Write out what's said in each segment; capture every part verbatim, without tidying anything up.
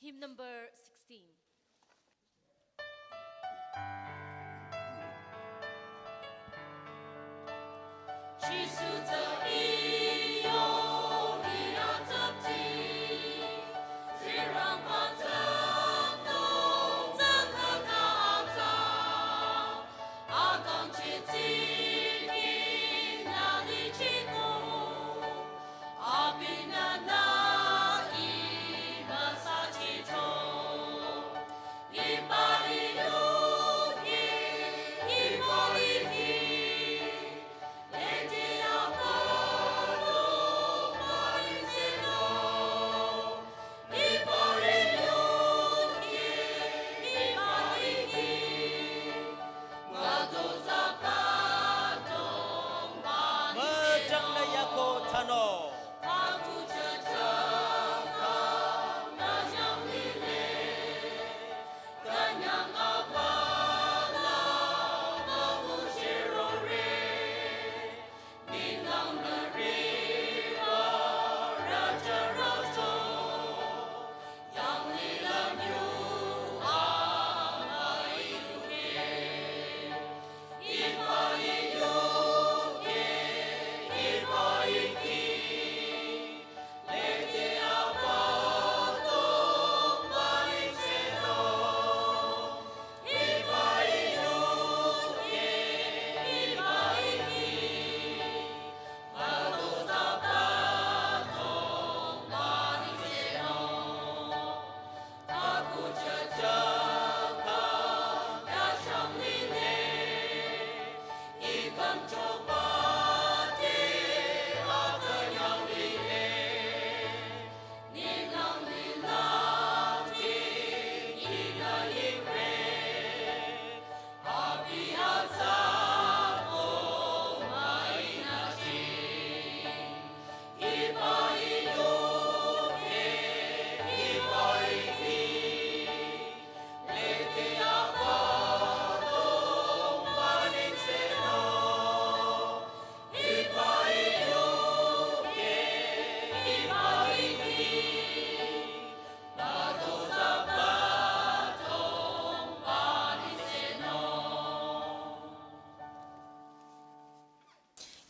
Hymn number sixteen.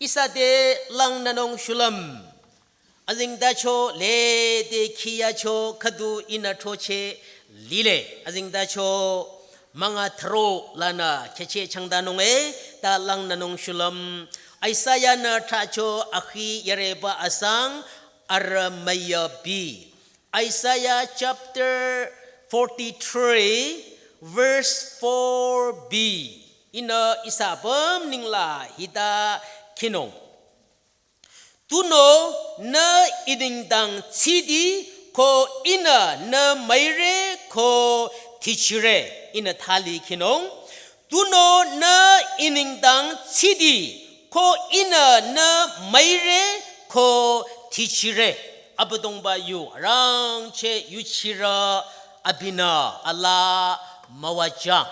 Ihsa te langnünung shulüm. Azengtacho lede khiyacho khüdu ihnü throcheh lile. Azengtacho münga thüro lanü khehcheh changdanung e, ta langnünung shulüm. Isaiah-nü thracho akhi yareba asang arümüya bi. Isaiah chapter forty-three, verse four b. Ihnü ihsa apüm nengla hita khinung. Tunüo nü I nengdang tsidi ko ihnü nü müire ko thichire, ihnü thali khinung. Tunüo nü I nengdang tsidi ko ihnü nü müire ko thichire. Abüdongba yu arangcheh yuchirü abinü alaa müwajüng.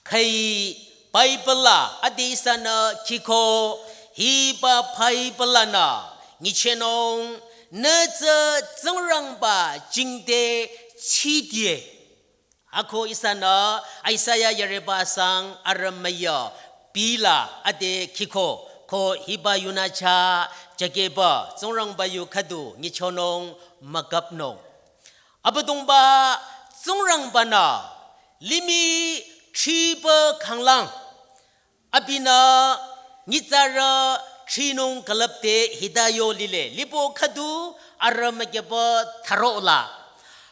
Khüi Bible la ade ihsanü khiko hiba Bible lanü nyichehnung nü tsü Tsingrangba jingte tsidi. Ako ihsanü Isaiah yareba asang arümüya bi la ade khiko ko hiba yunü chah jakeba Tsingrangba yu khüdu nyichehnung mükapnung. Abüdongba Tsingrangba-nü limih thriba khanglang abinü nyitsarü thrinung külüpde hita yo lile, lipo khüdu arümükeba thüro la.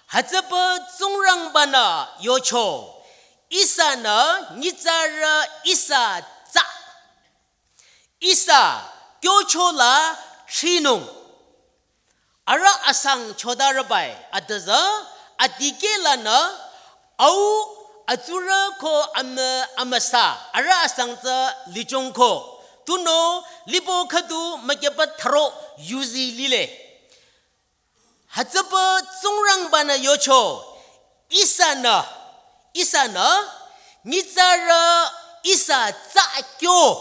Hütsüba Tsingrangba-nü yocho, ihsanü nyitsarü ihsa tsa ihsa kyocho la thrinung. Arüh asang chodarübai, adüzü adikeh lanü au atsurü ko amü amüsa arüh asang tsü lichongko. Tunüo lipo khüdu mükeba thüro yuzi lile. Hütsüba Tsingrangba-nü yocho, ihsanü, ihsanü, nyitsarü ihsa tsa kyo,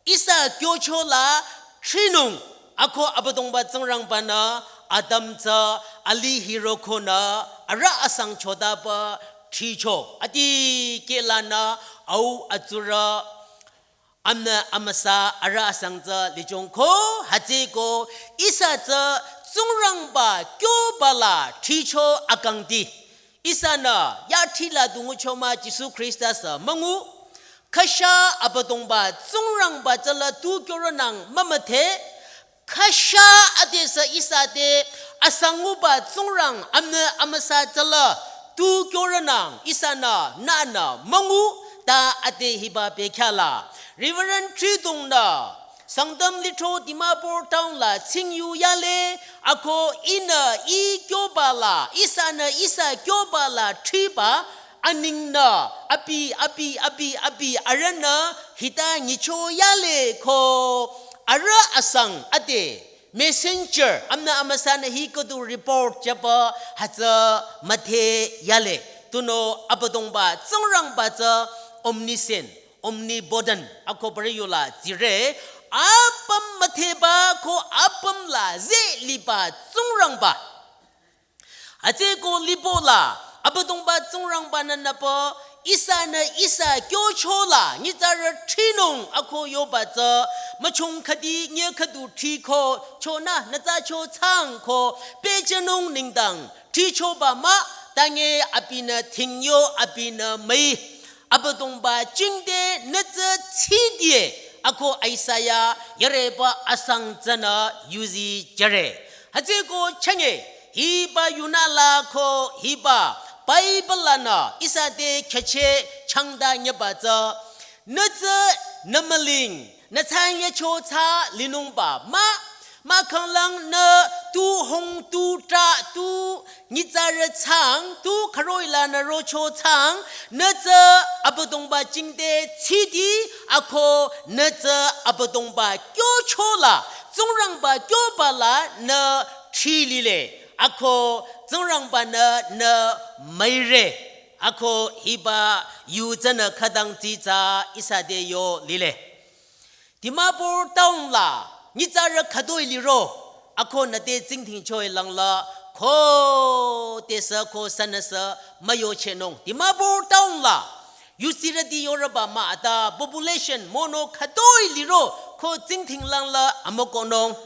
ihsa kyocho la thrinung, ako Abüdongba Tsingrangba-nü Adam tsü alih hirokonü arüh asang chotaba thricho. Adikehlanü au atsurü amünyi amüsa arüh asang tsü lichongko hütsüeko ihsa tsü Tsingrangba kyoba la thricho akangti. Ihsanü ya thila du ngucho mah Jisu Khrista sü müngu. Khüsha Abüdongba Tsingrangba tsüla tu kyorünang mümüdhe. Khüsha adesü ihsa te asanguba Tsingrang amünyi amüsa tsüla tu kyorünang ihsanü nünü müngu ta ade hiba bekhyah la. Reverend Tridong nü Sangtam lithro Dimapur town la tsingyu yale, ako ihnü ih kyoba la, ihsanü ihsa kyoba la thriba, aningnü abi, abi, abi, abi, arühnü hita nyicho yale ko arüh asang ade messenger, amünyi amüsanü hi khüdu report jüba hütsü müdhe yale. Tunüo Abüdongba Tsingrangba tsü omniscient, omnipotent, ako parü yola tsire, apüm müdheba ko apüm la zeh liba Tsingrangba. Hütsüeko libo la, Abüdongba Tsingrangba-nü nüpü, ihsanü ihsa kyocho la, nyitsarü thrinung ako yoba tsü, müchong khüdi nye khüdu thriko, chonü nütsa cho thsang ko, pehjünung nengdang, thrichoba mah, tange abinü thingyo abinü müi. Abüdongba jingte nü tsü tsidie, ako Isaiah yareba asang tsünü yuzi jüre. Hütsüeko chünye, hiba yunü la ko hiba Bible lanü ihsa te khyücheh changda nyeba tsü, nü tsü nü müling, nü thsang yecho thsa linungba mah, mahkhang lang nü tu hung tu tra tu nyitsarü thsang, tu khüroh-i lanü rocho thsang, nü tsü Abüdongba jingte tsidi, ako nü tsü Abüdongba kyocho la, Tsingrangba kyoba la nü thri lile, ako Tsingrangba-nü nü müire, ako hiba yu tsünü khütang tsitsa ihsa te yo lile. Dimapur town la, nyitsarü khütoi liro, ako nü te tsingdhingcho-i langla, khodesü ko sünüsü müyochehnung. Dimapur town la, yusirüti yoreba mah ata population mono khütoi liro, ko tsingdhing langla amükohnung.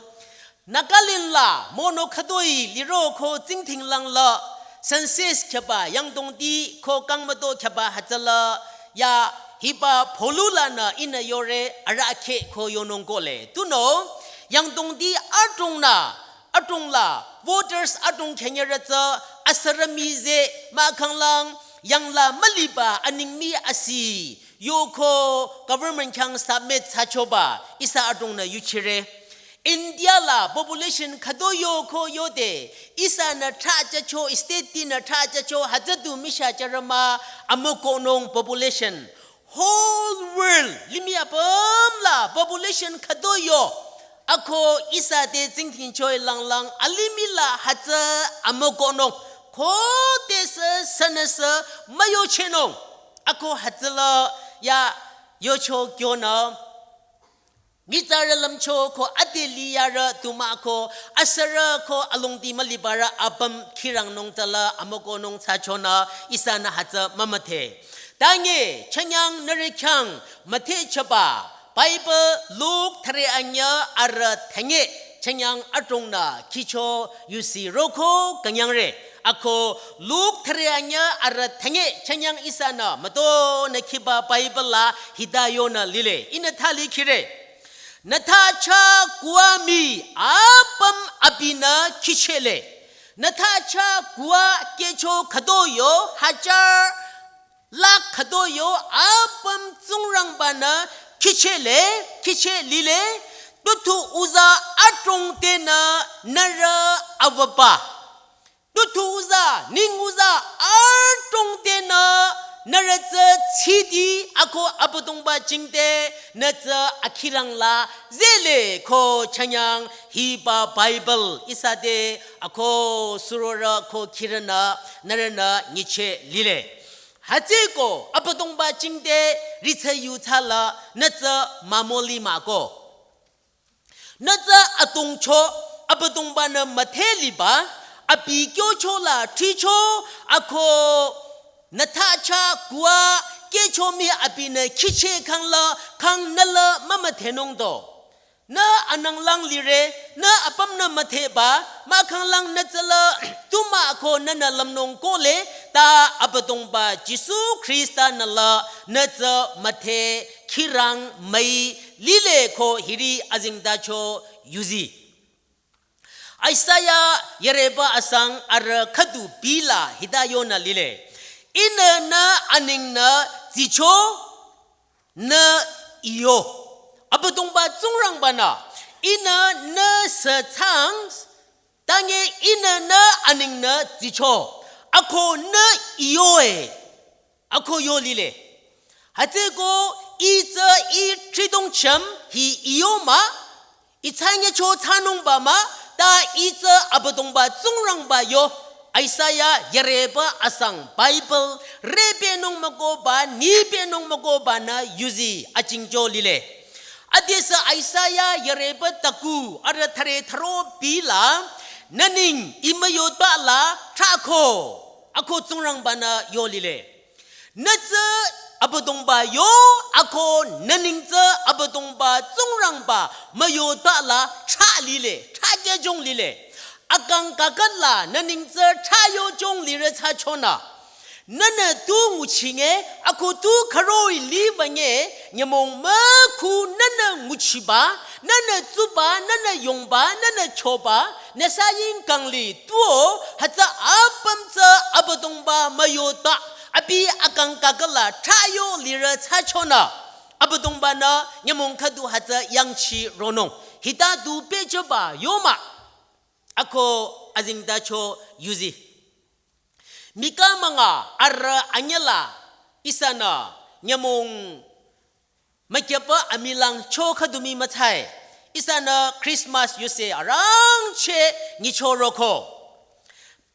Nagaland la mono khütoi liro ko tsingdhing langla census khyaba yangdongti ko kangmüto khyaba hütsüla ya hiba Phulu lanü ihnü yore arahkheh ko yonung kohle. Tunüo yangdongti adrongnü, adrong la voters adrong khyünyerü tsü asürü mii zeh mahkhang lang yangla müliba aning mii asi yoko government khyang submit thsachoba ihsa adrongnü yuchire. India la population khütoi yo ko yode, ihsanü thrahjücho, state tinü thrahjücho, hütsü du misha jürü mah amükohnung population. Whole world, limih apüm la population khütoi yo. Ako ihsa te tsingdhingcho-i langlang, alimih la hütsü amükohnung. Khodesü sünüsü müyochehnung. Ako hütsüla ya yocho kyonü nyitsarü lümcho ko ade liyarü tu mah ko asürü ko alongdi mülibarü apüm khirangnung tala amükohnung thsachonü ihsanü hütsü mümüdhe. Tange, chünyang nührü khyang müdhechaba, Bible Luk thüre anyüh arüh thünye, chünyang adrongnü khicho yusi roko künyangre. Ako Luk thüre anyüh arüh thünye chünyang ihsanü mütonü khiba Bible la hita yonü lile. Ihnü thali khire. Nü thsa chah kuwa mii apüm abinü khichehle. Nü thsa chah kuwa kehcho khütoi yo hajar lakh khütoi yo apüm Tsingrangba-nü khichehle, khicheh lile, tuthu uza adrong tenü nührü awüba. Tuthu uza, ning uza adrong tenü nührü tsü tsidi ako Abüdongba jingte nü tsü akhirang la zehle ko chünyang hiba Bible ihsa te ako surorü ko khirünü nührünü nyicheh lile. Hütsüeko Abüdongba jingte rithsa yu thsala nü tsü mümüli mah ko. Nü tsü atongcho Abüdongba-nü müdhe liba, Abi kyocho la thricho ako nü thsacha kuwa kehcho mii abinü khicheh khangla khang nü la mümüdhenung do. Nü ananglang lire, nü apümnü müdheba, mahkhanglang nü tsüla tu mah ko nünü lümnung kohle, ta Abüdongba Jisu Khrista-nü la nü tsü müdhe khirang müi lile ko hiri azengtacho yuzi. Isaiah yüreba asang arüh khüdu bila hita yonü lile. Ihnü nü aningnü dsicho nü iyo. Abüdongba Tsingrangba-nü ihnü nü sü thsang, tange ihnü nü aningnü dsicho. Ako nü iyo e. Ako yo lile. Hütsüko ih tsü ih thridong chüm hi iyo mah, ih thsanyecho thsanungba mah, ta ih tsü Abüdongba Tsingrangba yo. Isaiah yüreba asang Bible rebenung mükohba, nibenung mükohba nü yuzi ajingcho lile. Adesü Isaiah yüreba taku arüh thüre thüro bila, nü ning ih müyotba la thrahko, ako Tsingrangba-nü yo lile. Nü tsü Abüdongba yo, ako nü ning tsü Abüdongba Tsingrangba müyotba la thrah lile, thrah kejong lile. Akang kakatla nü ning tsü thrah yojong lire thsachonü, nünü tu nguchinge, ako tu khüroi liwünge, nyümong mükhu nünü nguchiba, nünü tsuba, nünü yongba, nünü choba, nü saying kangli tuo, hütsü apüm tsü Abüdongba müyotba, abi akang kakatla thrah yo lire thsachonü, Abüdongba-nü nyümong khüdu hütsü yangchironung. Hita du pehjüba yo mah. Ako azengtacho yuzi. Mika münga arüh anyüla ihsanü nyümong mükyüpü amilang cho khüdu mii müthsae. Ihsanü Christmas yuse arangcheh nyichoroko.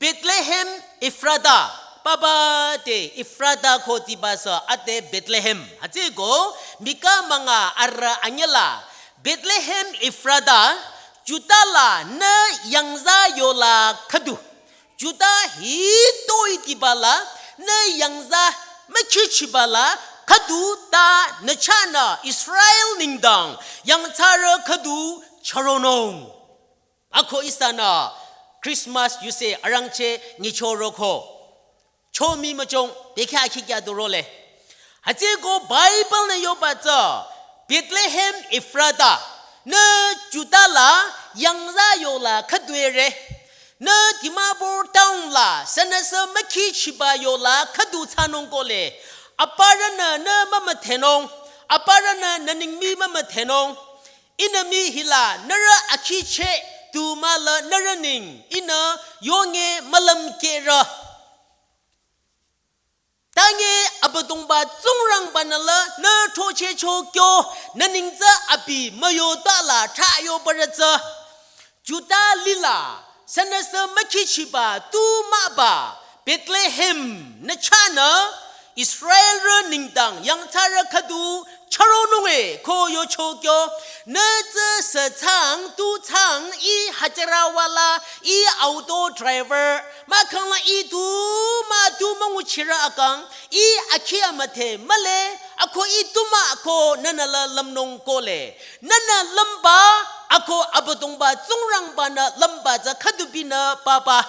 Bethlehem Ephrata, papa te Ephrata ko tsiba sü ade Bethlehem. Hütsüko Mika münga arüh anyüla, Bethlehem Ephrata, Juda la nü yangza yola khüdu. Juda hitoi tsiba la, nü yangza mükhichiba la khüdu ta nü chahnü Israel nengdang yangthsarü khüdu chüronung. Ako ihsanü Christmas yuse arangcheh nyichoroko. Cho mii müchong bekhyah khikya durole. Hütsüko Bible-nü yoba tsü, Bethlehem Ephrata, nü Juda la yangza yola khüdure. Nü Dimapur town la sünüsü mükhichiba yola khüdu thsanung kohle. Aparünü nü mümüdhenung, aparünü nü ning mii mümüdhenung. Ihnü mii hila nührü akhicheh tu mah la nührü ning ihnü yonge mülümkehrü. Tange Abüdongba Tsingrangba-nü la nü throchehcho kyo, nü ning tsü abi müyotba la thrah yobarü tsü. Juda lila sünüsü mükhichiba tu mahba Bethlehem nü chahnü Israelrü nengdang yangthsarü khüdu chüronung e ko yocho kyo, nü tsü sü thsang tu thsang ih hajira wala, ih auto driver, mahkhang la ih tu mah tu münguchirü akang, ih akhi amüdhe mühle, ako ih tu mah ako nünü la lümnung kohle. Nünü lümba, ako Abüdongba Tsingrangba-nü lümba tsü khüdu binü papa.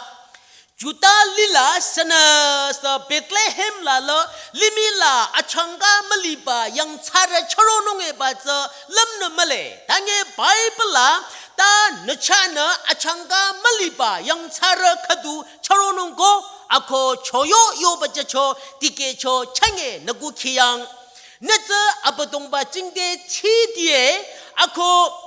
Juda lila sünüsü Bethlehem la la limih la achangka müliba yangthsarü chüronung eba tsü lümnü mühle. Tange Bible la ta nü chahnü achangka müliba yangthsarü khüdu chüronung ko ako choyo yoba jücho dikehcho chünye nü kukhiyang. Nü tsü Abüdongba jingte chidie ako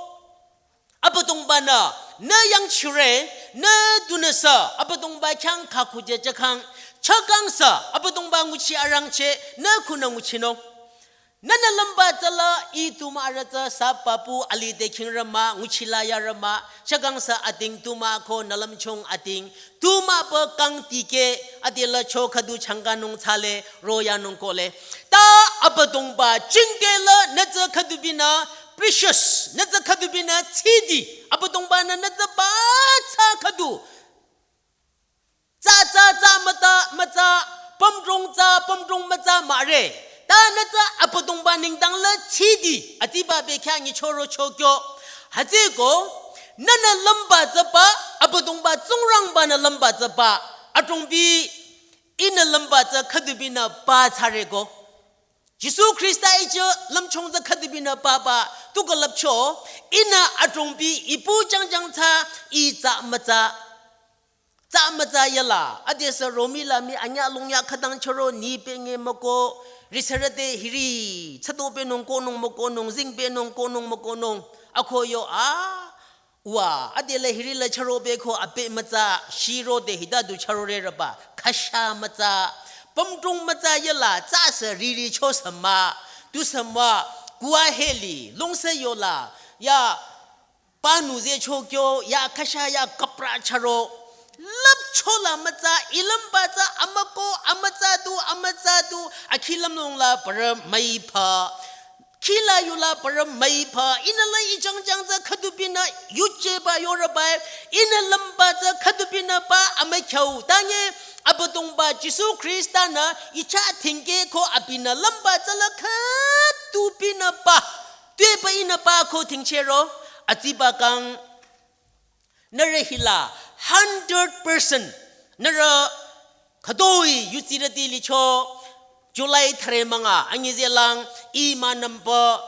Abüdongba-nü nü yangchire, nü dunüsü Abüdongba khyang khakhujejekhang, chükangsü Abüdongba nguchi arangcheh nü khunü nguchinung. Nünü lümba tsüla ih tu mah arüh tsü sü papu alih te khingrü mah, nguchila yarü mah, chükangsü ating tu mah ko nü lümchung ating, tu mah pü kang tikeh, adela cho khüdu changkanung thsale, royanung kohle. Ta Abüdongba jingte la nü tsü khüdu binü precious, nü tsü khüdu binü chidi, Abüdongba-nü nü tsü ba tsü khüdu Tsa tsa tsa mütsa mütsa, pümdrong tsa pümdrong mütsa mahre. Ta nü tsü Abüdongba nengdang la tsidi, atsiba bekhyah nyichoro chokyo. Hütsüeko, nünü lümba tsüba, Abüdongba Tsingrangba-nü lümba tsüba. Adrongbi, ihnü lümba tsü khüdubinü pa thsareko. Jisu Khrista ijü lümchung tsü khüdubinü papa, tu külüpcho, ihnü adrongbi ipu jangjang thsa, i tsa mütsa. Tsa mütsa yala, adesü Romi la mii anyü longya khütang chüro ni penge müko, risarüte hiri, tsüto penung konung mükonung, zing penung konung mükonung, ako yo a, wa, adela hiri la chüro beko ape mütsa, shirode hita du chürore rüba, khasha mütsa, pümdrong mütsa yala, tsasü riri chosü mah, tusü mah, kuwa heli, longsü yola, ya, panu ze chokyo, ya khasha ya kapra chüro. Lüpcho la mütsa, i lümba tsü amüko, amütsa du, amütsa du, akhi lümlong la parü müipha. Khila yula parü müipha, ihnü la i jangjang tsü khüdubinü yujeba yorübai, ihnü lümba tsü khüdubinü pa amükhyau. Tange Abüdongba Jisu Khrista-nü i chah thingkeko abinü lümba tsü la khüdubinü pa. Tuepü ihnü pa ko thingchero, atsiba kang, nührü hila hundred percent, nührü khütoi yudsirüti licho, July thüre münga, anyi zelang, i mah nümpü,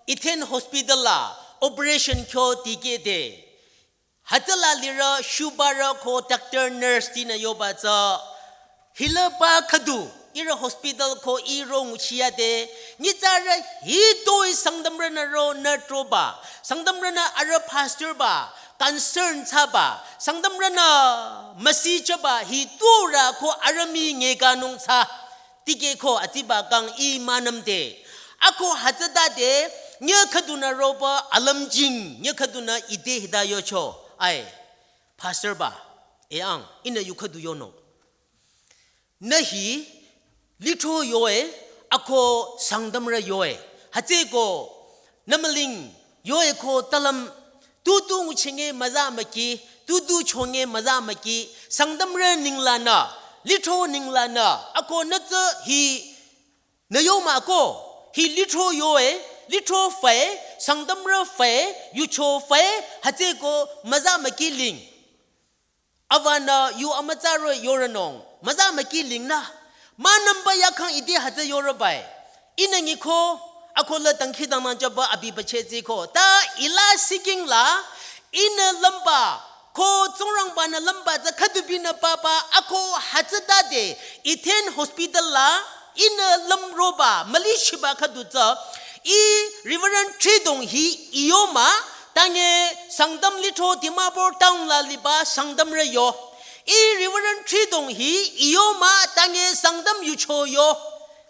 Eden Hospital la, operation kyo dikehde. Hütsüla lirü shubarü ko doctor nurse tinü yoba tsü. Hila pa khüdu, ihrü hospital ko i ro nguchiyade, nyitsarü hitoi Sangtamrünü ro nü troba, Sangtamrünü arüh pastor ba, concern thsaba, Sangtamrünü müsi chaba hitorü ko arüh mii ngekanung thsa. Tikehko atsiba kang i mah nümde. Ako hütsütade, nyü khüdunü roba alümjing, nyü khüdunü ite hita yocho. Ai, pastor ba, e ang, ihnü yu khüdu yonung. Nü hi, lithro yoe, ako Sangtamrü yoe. Hütsüeko, nü müling, yoe ko talüm, tutu nguchinge müza müki, tutu chonge müza müki, Sangtamrü ninglanü, lithro ninglanü, ako nü tsü hi, nü yo mah ko, hi lithro yoe, lithro fae, Sangtamrü fae, yucho fae, hütsüeko müza müki ling. Avanü yu amütsa ro yorünung, müza müki lingnü. Mah nümpü yakhang ite hütsü yorübai. Ihnü ngiko, ako la dangkhidangnang jüba abi bache tsiko. Ta ila siking la, ihnü lümba, ko Tsingrangba-nü lümba tsü khüdubinü papa, ako hütsütade, Eden Hospital la, ihnü lümroba, müli shiba khüdu tsü, i Reverend Tridong hi i yo mah, tange Sangtam lithro Dimapur town la liba Sangtamrü yo. I Reverend Tridong hi i yo mah, tange Sangtam yucho yo.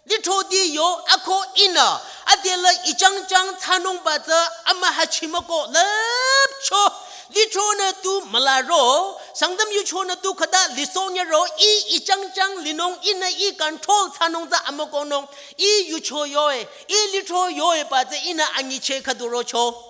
Lithroti yo, ako ihnü, adela ichangchang thsanungba tsü amühachi müko lüpcho. Lithronü tu mülaro, Sangtam yuchonü tu khüta lisonyero, i ichangchang linung ihnü i control thsanung tsü amükonung, i yucho yoe, i lithro yoe ba tsü ihnü anyiche khüdu rocho.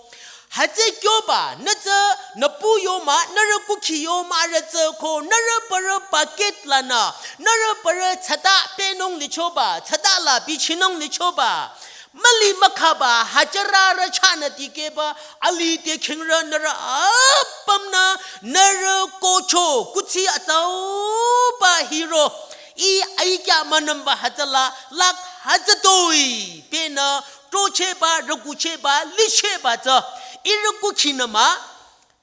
Hütsü kyoba, nü tsü nüpu yo mah, nührü kukhi yo mah, rü tsü ko, nührü parü bucket lanü, nührü parü tsata penung lichoba, tsata la bichinung lichoba. Müli mükhaba, hütsürü rü chanü tikehba, ali te khingrü nührü apümnü, nührü kocho, kuthsi atsauba hiro. I aikya mah nümpü hütsüla, lak hütsütoi, penü, trochehba, rükuchehba, lichehba tsü, i rükukhinü mah,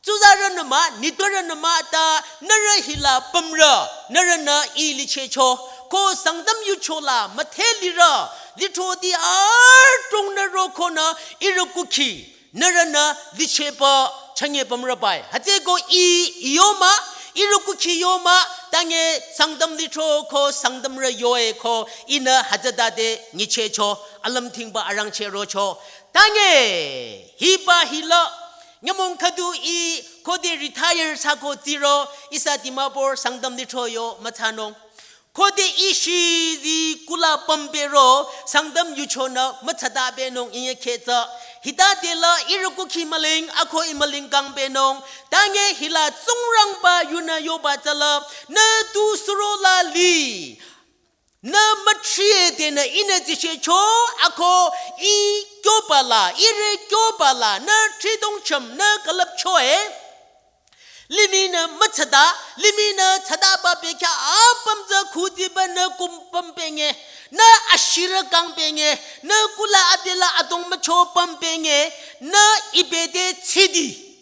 tsuzarünü mah, nitpürünü mah ta, nührü hila pümrü, nührünü i lichehcho, ko Sangtam yucho la, müdhe lirü, lithroti adrongnü rokonü, i rükukhi, nührünü lichehba, chünye pümrübai. Hütsüko i, i yo mah, i rükukhi yo mah, tange Sangtam lithro ko Sangtamrü yoe ko, ihnü hütsütade nyichehcho, alümthingba arangcheh rocho. Tange, hiba hila, nyümong khüdu i, khode retire thsako tsiro, ihsa Dimapur Sangtam lithro yo müthsanung. Khode i shizi kula pümpero, Sangtam yuchonü mütsata penung inye khetsü, Hita tela ihrü kukhi müling, ako i müling kangpenung. Tange hila Tsingrangba yunü yoba tsüla, nü tu surola li. Nü müthriye tenü ihnü zishecho, ako i kyobala, ihrü kyobala, nü thridong cham, nü külüpchoe. Limihnü mütsada, limihnü tsada ba bekya apüm tsü khudiba nü kumpüm penge, nü ashirü kangpenge, nü kula adela adong mücho pümpenge, nü ibete tsidi.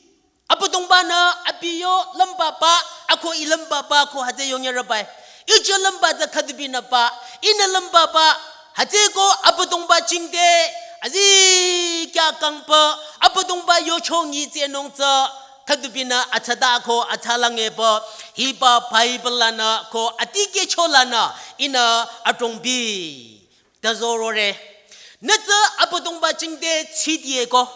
Abüdongba-nü abi yo lümba ba, ako i lümba ba ko hütsü yongyarabai. Ije lümba tsü khüdubinü ba, ihnü lümba ba, hütsüko Abüdongba jingte, azikyah kangpü, Abüdongba yocho nyitsenung tsü, khüdubinü atsada ko atsalang epü, hiba Bible lanü ko atikehcho lanü, ihnü adrongbi. Tazorore. Nü tsü Abüdongba jingte tsidieko.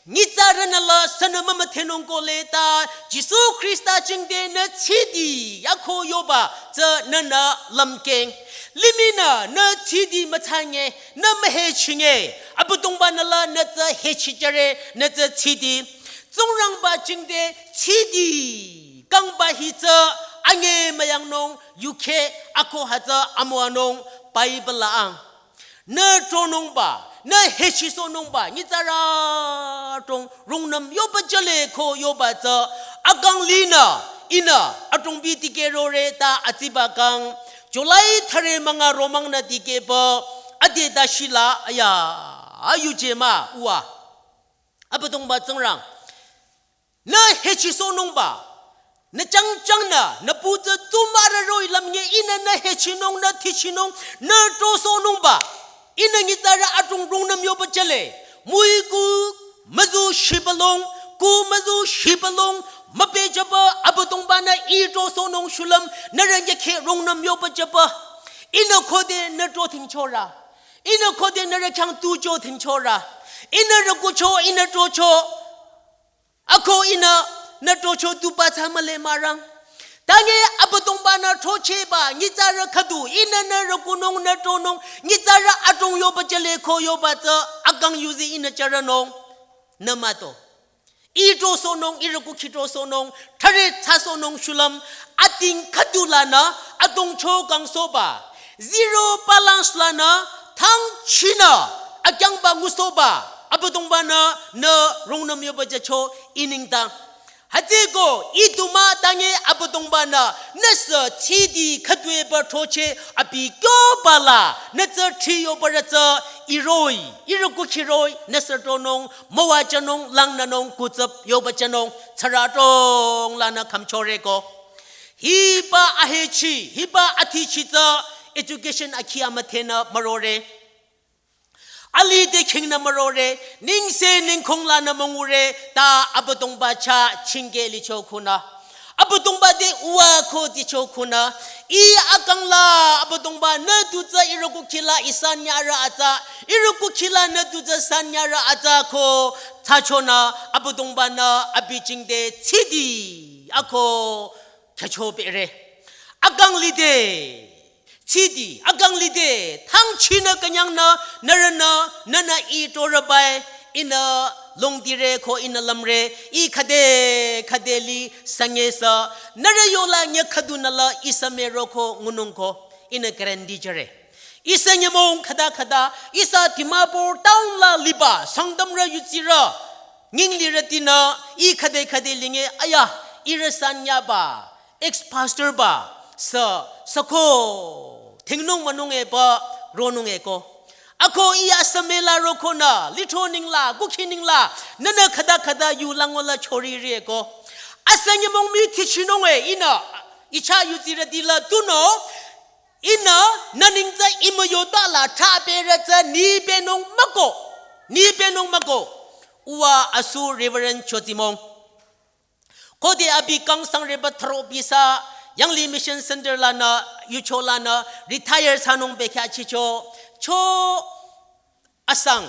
Nyitsarünü la sünü mümüdhenung ko leta, Jisu Khrista jingte nü tsidi yako yoba tsü nünü lümkeng. Limihnü nü tsidi mütsange, nü mühechinge. Abüdongba-nü la nü tsü hechijüre, nü tsü tsidi. Tsingrangba jingte tsidi kangba hi tsü ange müyangnung, yukheh ako hütsü amüwanung Bible la ang. Nü tronungba, nü hechisohnungba, nyitsarü trong rungnüm yoba jüle ko yoba tsü, akang linü, ihnü, adrongbi dikehrore ta atsiba kang, July thüre münga romangnü dikehpü, ade dashila, aya, ayuje mah, uwa. Abüdongba Tsingrang. Nü hechisohnungba. Nü changchangnü, nü pu tsü tu mürü roh-i lümnge ihnü nü hechinung, nü tichinung, nü trosohnungba. Ihnü nyitsarü adrong rungnüm yoba jüle. Müi ku müzu shibülung, ku müzu shibülung, müpehjüba Abüdongba-nü i trosohnung shulüm, nührü nyekhe rungnüm yoba jüba. Ihnü khode nü tro thingchorü. Ihnü khode nührü khyang tujo thingchorü. Ihnü rükucho, ihnü trocho. Ako ihnü nü trocho tuba tsü mühle mürang. Tange Abüdongba-nü trochehba, nyitsarü khüdu, ihnü nü rükunung nü tronung, nyitsarü adrong yoba jüle ko yoba tsü, akang yuzi ihnü jüronung, nü mah to. I trosohnung, ihrü kukhi trosohnung, thüre thsasohnung shulüm, ating khüdu lanü, adrongcho kangsohba. Zero balance lanü, thangchinü, akyangba ngusohba, Abüdongba-nü, nü rungnüm yoba jücho, i nengdang. Hütsüko, i tu mah tange Abüdongba-nü, nüsü tsidi khüdue ba trocheh, abi kyoba la, nü tsü thri yobarü tsü, i roh-i, ihrü kukhi roh-i, nüsü tronung, müwajünung, langnünung, kutsüp, yoba jünung, tsara trong lanü khümchoreko. Hiba ahechi, hiba atichi tsü, education akhi amüdhenü mürore. Alih te khingnü mürore, nengse nengkhong lanü müngure, ta Abüdongba chah chingke licho khunü. Abüdongba te uwa ko ticho khunü. I akang la Abüdongba nü tu tsü ihrü kukhi la i sanyarü atsa, ihrü kukhi la nü tu tsü sanyarü atsa ko, thsachonü Abüdongba-nü abi jingte tsidi, ako, thsacho pehre. Akang lide. Tsidi, akang lide, thangchinü künyangnü, nührünü, nünü i trorübai, ihnü longdire ko ihnü lümre, i khüde, khüde li sangesa, nührü yola nye khüdunü la ihsa müroko ngunung ko, ihnü guarantee jüre. Ihsa nyümong khüta khüta, ihsa Dimapur town la liba, Sangtamrü yutsirü, nyinglirütinü, i khüde khüde linge, aya, ihrü sanyaba, ex-pastor ba, sü, süko, thingnung münung epü, ronung eko. Ako i asü müla rokonü, litho ningla, kukhi ningla, nünü khüta khüta yu langola chorire ko. Asü nyümong mii thichinung e, ihnü, i chah yutsirüti la tunüo, ihnü, nü neng tsü i müyota la thraberü tsü nü pehnung müko, nü pehnung müko. Uwa asu Reverend Chotsimong. Khode abi kang sangreba tharo bisa, Yangli Mission Center lanü, yucho lanü, retire thsanung bekhyah chicho, cho asang,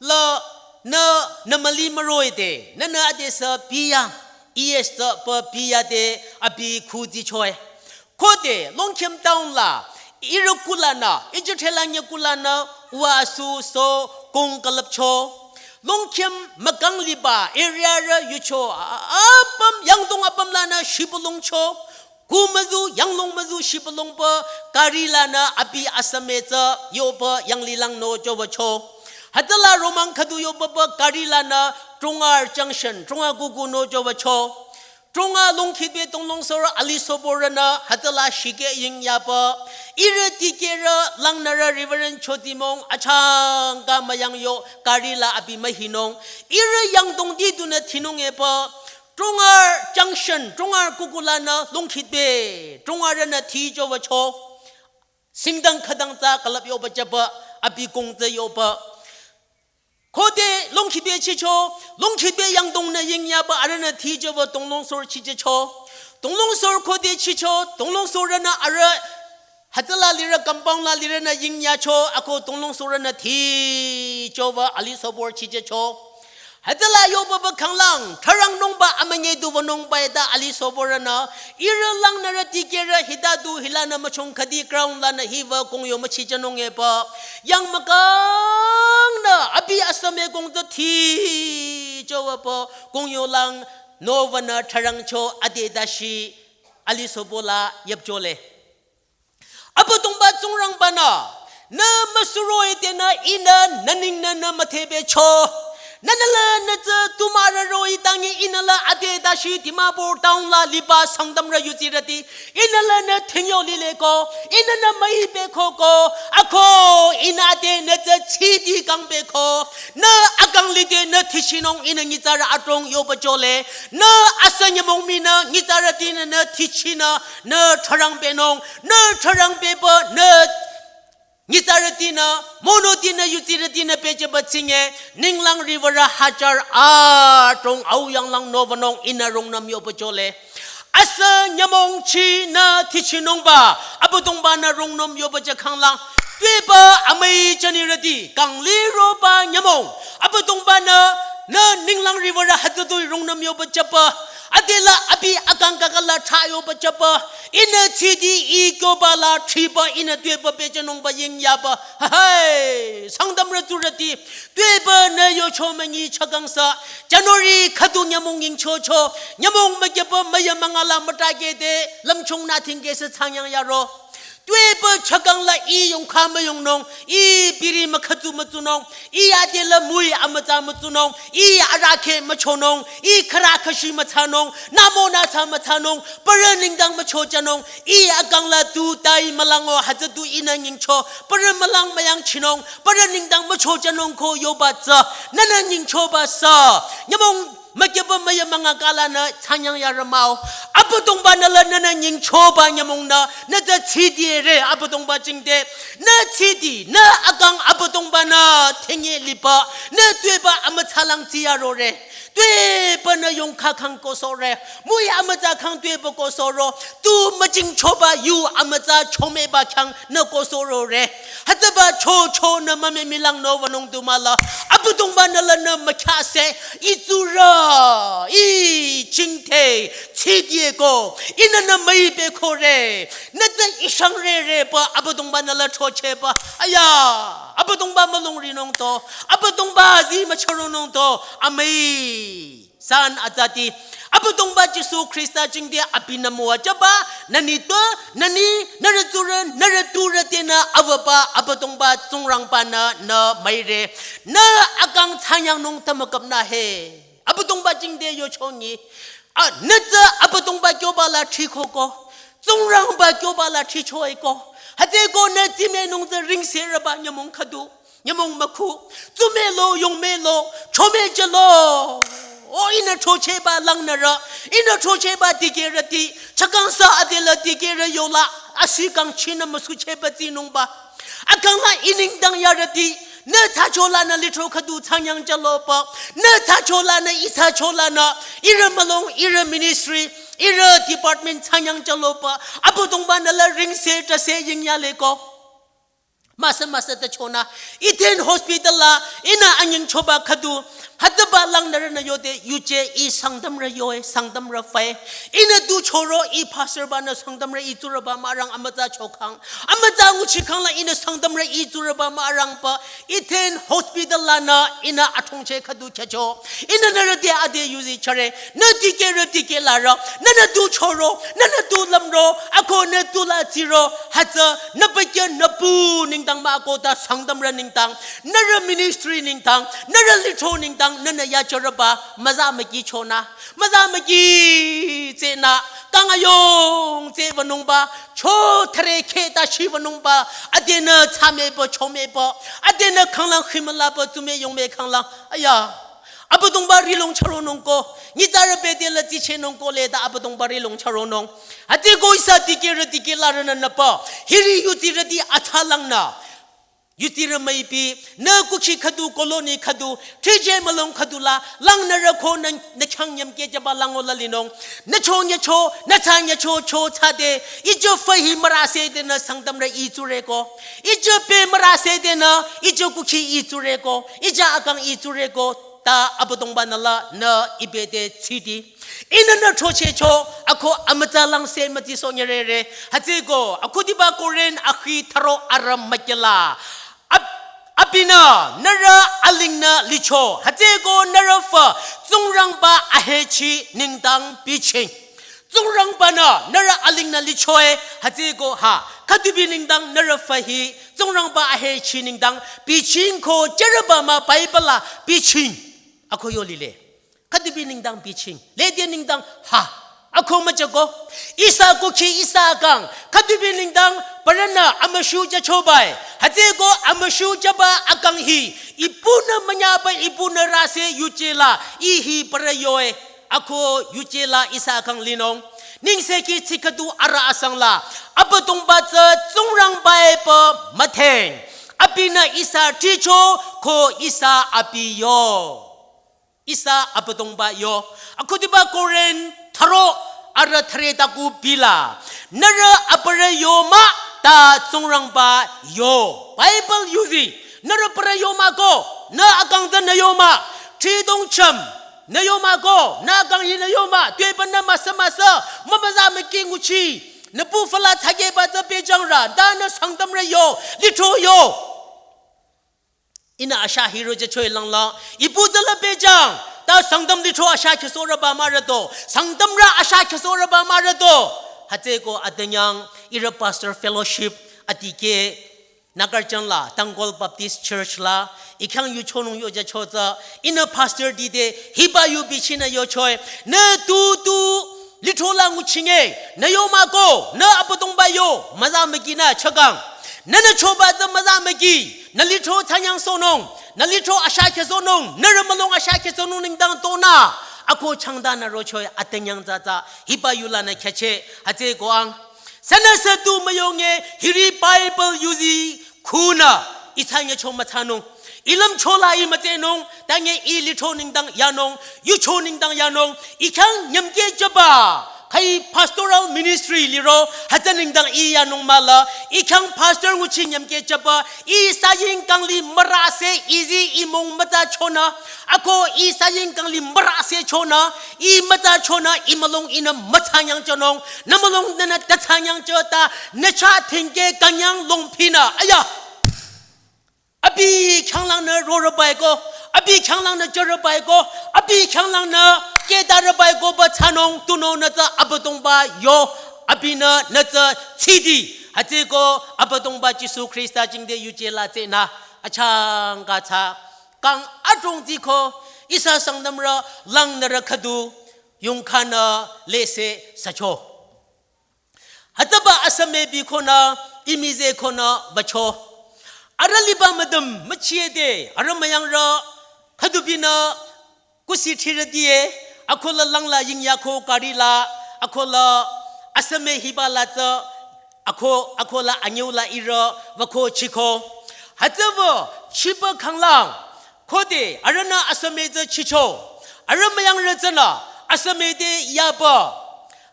la, nü, nü müli müroide, nünü adesü biya, E S tsü pü biyade abi khudichoe. Khode, Longkhim town la, ihrü kulanü, ijithela nye kulanü, uwa asu so, kong külüpcho. Longkhim mükang liba area rü yucho, a-, apüm yangdong apüm lanü shibülungcho. Ku müzu, yanglong müzu shibülungpü gari lanü abi asüme tsü yopü yanglilang no jowücho. Hütsüla romang khüdu yopüpü gari lanü Tongar Junction, Tongar kuku no jowücho. Tonga longkhitpü Tonglongsorü alisoborünü hütsüla shikeh yingyapü. Ihrü tikehrü langnürü Reverend Chotimong achangka müyangyo gari la abi mühinung. Ihrü yangdongti dunü thinung epü. Tongar Junction, Tongar kuku lanü longkhitpü Tongarünü thi jowücho. Singdang khütang tsü külüp yopü jüpü, abi kong tsü yopü. Khode longkhitpü chicho, longkhitpü yangdongnü yingyapü arühnü thi jüpü Tonglongsor chichehcho. Tonglongsor khode chicho, Tonglongsorünü arüh hütsüla lirü compound la lirünü yingyacho, ako Tonglongsorünü thi jüpü alisobor chichehcho. Hütsüla yopüpü khanglang, tharangnungba amünyi du wünungba ita alisoborünü, ihrü langnürü tikehrü hita du hilanü müchong khüdi ground lanü hiwü kongyo müchijünung epü. Yang mükangnü abi asüme kong tsü thi jowüpü kongyo lang nowünü tharangcho ade dashi alisobo la yüpjole. Abüdongba Tsingrangbanü, nü müsuro itenü ihnü nü ningnü nü müthehpehcho. Nünü la nü tsü tumarü roh-i tangi ihnü la ade dashi Dimapur town la liba Sangtamrü yutsirüti. Ihnü la nü thingyo lileko, ihnü nü müipehkoko, ako ihnü ade nü tsü chidi kangpehko. Nü akang lide nü thichinung ihnü nyitsarü adrong yopüjole. Nü asü nyümong minü nyitsarütinü nü thichinü nü tharangpehnung. Nü tharangpehpü, nü nyitsarütinü, monotinü, yutsirütinü pehjüpü tsinge, ninglang riwürü hajar adrong auyanglang nowünung ihnü rungnüm yopüjole. Asü nyümong chinü thichinungba, Abüdongbanü rungnüm yopüjü khanglang, tuepü amüi jünirüti, kang liroba nyümong, Abüdongbanü, nü ninglang riwürü hütsütoi rungnüm yopüjüpü, adela abi akang kakala thsa yopüjüpü, ihnü chidi i kyoba la thsipü ihnü tuepü pehjünungba yingyapü. Hai, Sangtamrü tsurüti, tuepü nü yocho münyi chakangsa, January khüdu nyümong yingchocho, nyümong mükyüpü müyü münga la mütrakehde, lümchung nü thingkehsü thsangyang yaro. Tuepü chakang la i yongkha müyongnung, i biri mükhütsu mütsunung, i adela müi amütsa mütsunung, i arahkheh müchonung, i khürü khüshi müthsanung, namo nüsa müthsanung, parü nengdang müchojünung, i akang la tu tai mülango hütsü tu ihnü nyingcho, parü mülang müyangchinung, parü nengdang müchojünung ko yoba tsü, nünü nyingchoba sü, nyümong mükyüpü müyü münga kalanü thsangyang yarü mah-o. Abüdongbanü la nünü nyingchoba nyümongnü, nü tsü chidire Abüdongba jingte. Nü chidi, nü akang Abüdongbanü thenye lipü, nü tuepü amütsalang tsiyarore. Tuepü nü yongkha khang kosore. Müi amütsa khang tuepü kosoro. Tu müjingchoba yu amütsa chomeba khyang nü kosorore. Hütsüba chocho nü mümemilang nowünung du mah la. Abüdongbanü la nü mükhase. I tsurü, i jingte, chidieko. Ihnü nü müipehkore. Nü tsü ishang rerepü Abüdongbanü la throchehpü. Aya, Abüdongba mülungrinung to. Abüdongba zi müchüronung to. Amüi. San atsati, Abüdongba Jisu Khrista jingte abinü müwajüba, nü nitpü, nü ni, nührü tsurü, nührü turü tenü awüba, Abüdongba Tsingrangbanü nü müire, nü akang thsanyangnung tümüküpnü he. Abüdongba jingte yochongi, a, nü tsü Abüdongba kyoba la thsikhoko, Tsingrangba kyoba la thsichoeko, hütsüeko nü tsimenung tsü ringsereba nyümong khüdu. Nyümong mükhu, tsumelo, yongmelo, chomejülo. O ihnü throchehba langnürü, ihnü throchehba dikehrüti, chakangsa adela dikehrü yola, asi kangchinü müsuchehba tsinungba. Akang la i nengdang yarüti, nü thsacholanü lithro khüdu thsanyangjüloba, nü thsacholanü, i thsacholanü, ihrü mülung, ihrü ministry, ihrü department thsanyangjüloba, Abüdongbanü la ringse tase yingyaleko. Müsa müsa ta chonü, Eden Hospital la, ihnü anyingchoba khüdu, hütsüba lang nührünü yode, yuje ih Sangtamrü yoe, Sangtamrü fae. Ihnü tu choro, ih pastor banü Sangtamrü ih tsurüba mürang amütsa chokhang. Amütsa nguchikhang la ihnü Sangtamrü ih tsurüba mürangba, Eden Hospital lanü, ihnü athongcheh khüdu khyücho. Ihnü nührü te ade yuzi chore, nü dikehrü dikehlarü, nünü tu choro, nünü tu lümro, ako nü tu la tsiro, hütsü, nü pekya nü pu nengdang mah ako ta Sangtamrü nengdang, nührü ministry nengdang, nührü lithro nengdang, nünü yachoreba, müza müki chonü, müza müki tsenü, kang ayong tse wünungba, cho thüre khe ta shi wünungba, adenü tsümeba, chomeba, adenü khanglang khimülaba, tsume yongme khanglang, aya. Abüdongba rihlong charonung ko, nyitsarü bete la tsichehnung ko le ta Abüdongba rihlong charonung. Hütsüeko ihsa dikehrü dikehlarünü nüpa, hiri yutirüti atsalangnü. Yutirü müipi, nü kukhi khüdu, colony khüdu, thrijemülung khüdu la, lang nührü ko nü, nü khyang nyümkehjüba lango la linung. Nü cho nyacho, nü tsa nyacho, cho tsade, ije fahi mürase denü Sangtamrü ih tsureko. Ije pe mürase denü, ije kukhi ih tsureko. Ije akang ih tsureko. Ta Abüdongba nü la nü ibe te tsidi. Ihnü nü throchehcho, ako amütsa lang se mütsi so nyerere. Hütsüeko, akhudiba Korinth akhi tharo arü mükyela. Ab-, abinü, nührü alingnü licho. Hütsüeko nührü fü, Tsingrangba ahechi nengdang biching. Tsingrangbanü, nührü alingnü lichoe, hütsüeko ha. Khüdubi nengdang nührü fü hi, Tsingrangba ahechi nengdang biching ko chereba mah Bible la biching. Ako yo lile. Khüdubi nengdang biching. Lede nengdang ha. Ako müjüko. Ihsa kukhi ihsa akang. Khüdubi nengdang parünü amüshu jüchobae. Hütsüeko amüshu jüba akang hi. Ipunü münyaba ipunü rase yuje la. Ih hi parü yoe. Ako yuje la ihsa akang linung. Nengsekhi tsi khüdu arü asang la. Abüdongba tsü Tsingrangbae pü mütheng. Abinü ihsa thricho ko ihsa abi yo. Ihsa Abüdongba yo. Akhudiba Korinth tharo arü thüre ta ku bila. Nührü aparü yo mah ta Tsingrangba yo. Bible yuzi. Nührü parü yo mah ko. Nü akang tsü nü yo mah. Thridong cham. Nü yo mah ko. Nü akang hi nü yo mah. Tuepü nü müsa müsa. Mümüza müki nguchi. Nü pu fü la tsakeba tsü pehjang ra. Ta nü Sangtamrü yo. Lithro yo. Ihnü asha hiro jüchoe langla, ipu tsü la pehjang, ta Sangtam lithro asha khesohrüba mürüto, Sangtamrü asha khesohrüba mürüto. Hütsüeko adenyang, ihrü pastor fellowship, adikeh, Nagarjan la, Tangkhul Baptist Church la, ih khyang yuchonung yo jücho tsü, ihnü pastor dide, hiba yu bichinü yochoe, nü tu tu, lithro la nguchinge, nü yo mah ko, nü Abüdongba yo, müza müki nü chakang. Nünü choba tsü müza müki, nü lithro tsanyang sohnung, nü lithro asha khesohnung, nührü mülung asha khesohnung nengdang tonü. Ako changdanü rochoe atenyang tsü tsü, hiba yu lanü khyacheh, hütsüeko ang. Sünüsü tu müyonge, hiri Bible yuzi, khunü, ih tsü nyacho mütsanung. Ih lümcho la ih mütsenung, tange ih lithro nengdang yanung, yucho nengdang yanung, ih khyang nyümkehjüba, khai pastoral ministry liro, hütsü nengdang ih yanung mah la, ih khyang pastor nguchi nyümkehjüba, ih saying kangli mürase, ih zi ih mung mütsa chonü, ako ih saying kangli mürase chonü, ih mütsa chonü, ih mülung ihnü mütsanyang chonung, nü mülung nünü tatsanyang chota, nü cha thingke kanyang longphinü, aya. Abi khyanglangnü rorübae ko, abi khyanglangnü jürübae ko, abi khyanglangnü kedarübae ko ba tsanung tunung nü tsü Abüdongba yo, abinü nü tsü tsidi. Hütsüeko Abüdongba Jisu Khrista jingte yuje la tsenü, achangka tsü, kang adrong tsiko, ihsa Sangtamrü langnürü khüdu, yongkhanü lese sücho. Hütsüba asüme bi khonü, imize khonü, bacho. Arüh liba müdüm, müchie de, arüh müyangrü, khüdubinü, kusi thirü die, akola langla yingyako karila, akola asüme hiba la tsü, ako, akola anyüla irü, wüko chiko. Hütsüwü, chiba khanglang, khode, arühnü asüme tsü chicho. Arüh müyangrü tsünü, asüme de yaba.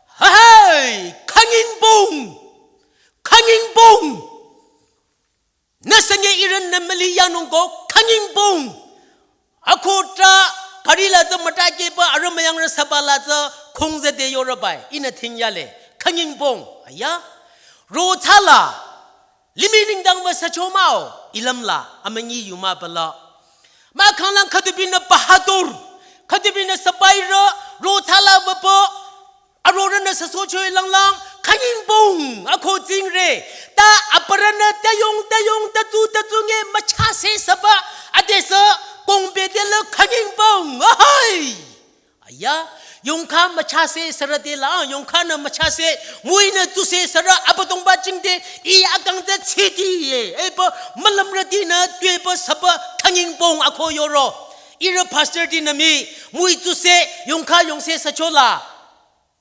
Hahai, khangingbong! Khangingbong! Nü sünge ihrünü müli yanungko khanyingbong. Akohta gari la tsü mütakehba arüh müyangrü süba la tsü khongzede yorübai. Ihnü thingyale. Khanyingbong. Aya. Ro thsala. Limih nengdang wü sücho mah-o. Ilümla. Amünyi yuma bala. Mahkhanglang khüdubinü bahadur. Khüdubinü sübairü. Ro thsala wüpü. Arorünü süsohcho-i langlang, khanyingbong, ako tsingre. Ta aparünü tayong, tayong, tatsu, tatsu nge müchase süba. Adesü, kongbe dela khanyingbong. Ahai! Aya, yongkha müchase sürüdela, yongkhanü müchase, müinü tsuse sürü Abüdongba jingte, ih akang tsü tsidi ye. Epü, mülümrütinü, tuepü süba, khanyingbong, ako yoro. Ihrü pastor tinü mii, müi tsuse, yongkha yongse süchola.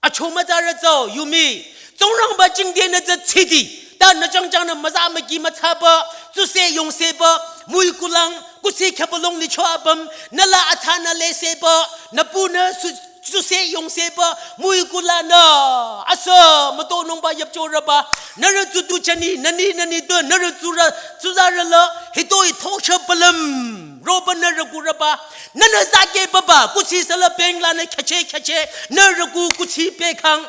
Acho mütsarü tsü yumi. Tsingrangba jingte nü tsü tsidi. Ta nü jangjangnü müza müki mütsaba. Tsuse yongseba. Müi kulang. Kuthsi khüpalong licho apüm. Nü la atsanü leseba. Nü punü su-, tsuse yongseba. Müi kulanü. Asa. Mütonungba yüpchorüba. Nührü tsutu chani. Nüni nüni tu. Nührü tsura. Tsuzarü la. Hitoi thosha palüm. Roba nührü kurüba. Nünü zake baba, kuthsi sala penglanü kheche kheche, nührü ku kuthsi pekhang.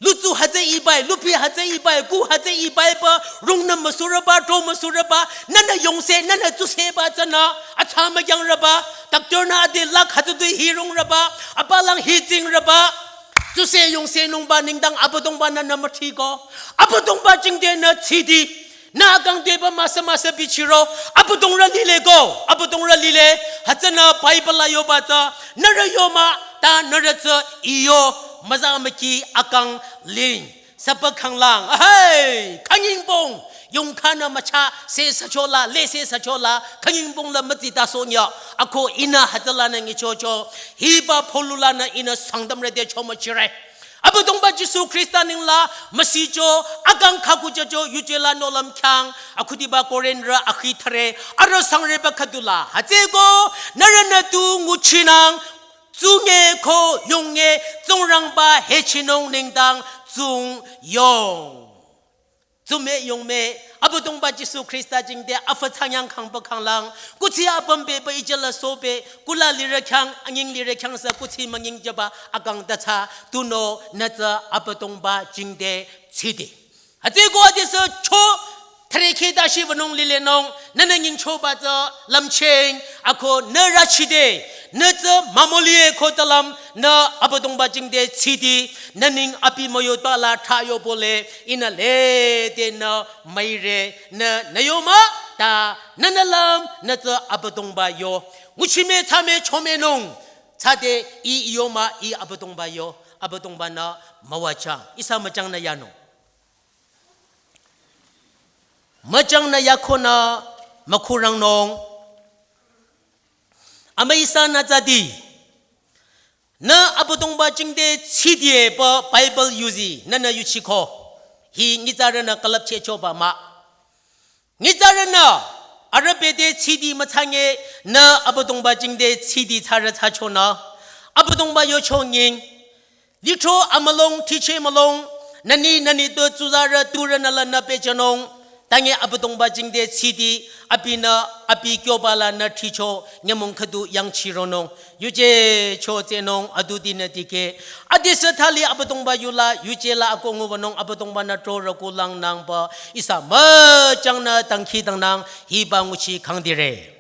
Lutsu hütsü ibai, lupi hütsü ibai, ku hütsü ibai ba, rungnü müsurüba, to müsurüba, nünü yongse, nünü tsuse ba tsünü, atsa müyangrüba, doctor nü ade lak hütsü du hi rungrüba, apalang hi tsingrüba, tsuse yongse nungba nengdang Abüdongba nünü müthiko, Abüdongba jingte nü tsidi, nü akang tuepü müsa müsa bichiro, Abüdongrü lile ko, Abüdongrü lile, hütsünü Bible la yoba tsü, nührü yo mah, ta nührü tsü iyo, müza müki akang ling, süba khanglang, ahai, khanyingbong, yongkhanü müchase süchola, lese süchola, khanyingbong la mütsi ta sonya, ako ihnü hütsülanü ngichocho, hiba pholulanü ihnü Sangtamrü te chomüchire. Abüdongba Jisu Khrista nengla müsicho, akang khakujacho, yuje la nohlüm khyang, akhudiba Korinrü akhi thüre, arüh sangreba khüdula, hütsüko, nührünü tu nguchinang, tsunge ko yonge, Tsingrangba hechinung nengdang, tsung yong. Tsume yongme, Abüdongba Jisu Khrista jingte afü thsanyang khangba khanglang, kuthsi apüm beba ijala sobe, kula lirü khyang, anying lirü khyang sa kuthsi manying jaba, akang ta tsü, tunüo nü tsü Abüdongba jingte tsidi. Hütsüko adesü cho, thüre kheta shi wünung lilenung, nünü nyingchoba tsü, lümcheng, ako nü rachide, nü tsü mamolie ko talam, nü Abüdongba jingte tsidi, nü neng abi müyotala thayo bole, ihnü lede nü müire, nü, nü yo mah, ta, nünü lüm, nü tsü Abüdongba yo. Nguchime thsame chomenung, tsüde ih yo mah, ih Abüdongba yo, Abüdongba nü müwajang, ihsa müjangnü yanung. Müjangnü yakhonü mükhurangnung. Amüi ihsanü tsadi. Nü Abüdongba jingte tsidie pü Bible yuzi, nünü yuchiko. Hi nyitsarünü külüpchehchoba mah. Nyitsarünü, arüh bete tsidi mütsange, nü Abüdongba jingte tsidi tsarü tsachonü. Abüdongba yocho nying. Lithro amülong, tiche mülong, nüni, nüni tu tsuzarü, turünü lanü pehjünung, tange Abüdongba jingte tsidi, abinü, abi kyoba lanü ticho, nyümong khüdu yangchironung, yuje cho tsenung, adudinü dikeh, adesü thali Abüdongba yula, yuje la ako nguwünung, Abüdongba nü trorü kulang nangba, ihsa müjangnü dangkhidangnang, hiba nguchi khangdire.